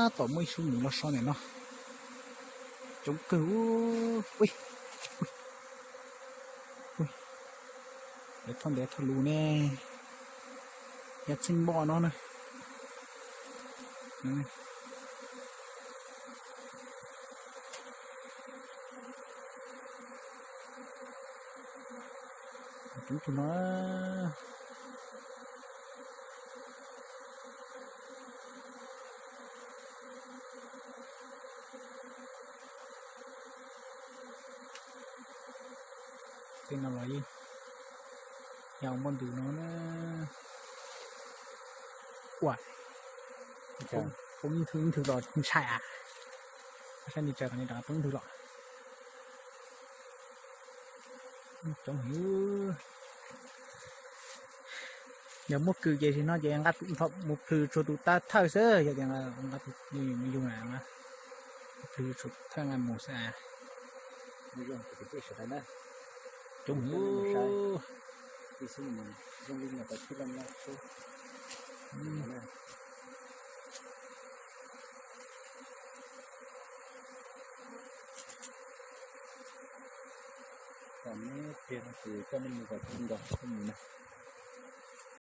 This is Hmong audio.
Tab tom muaj ib sub mus los so ntawm no. Coob kawg. Ui, ui, ui, thoj ntev thoj lus ne. Yog txheej npoj no na. Coob tug no. Tej no los yeej yog npoj ntws no na. Ua, poob ib nthwv los ntshai a. Saib ni tsaws qhov ni rov poob ib nthwv los. Coob heev. Yog muab kws ces sim no ces nqa mus plhws tsuag tus tav thawj xwb, yog tias nqa tus mus yug na, plhws tsuag thawj nqa mus xwb. Coob heev. Kom neb pliag no kuv coj nej mus kom tau nkaus mus na.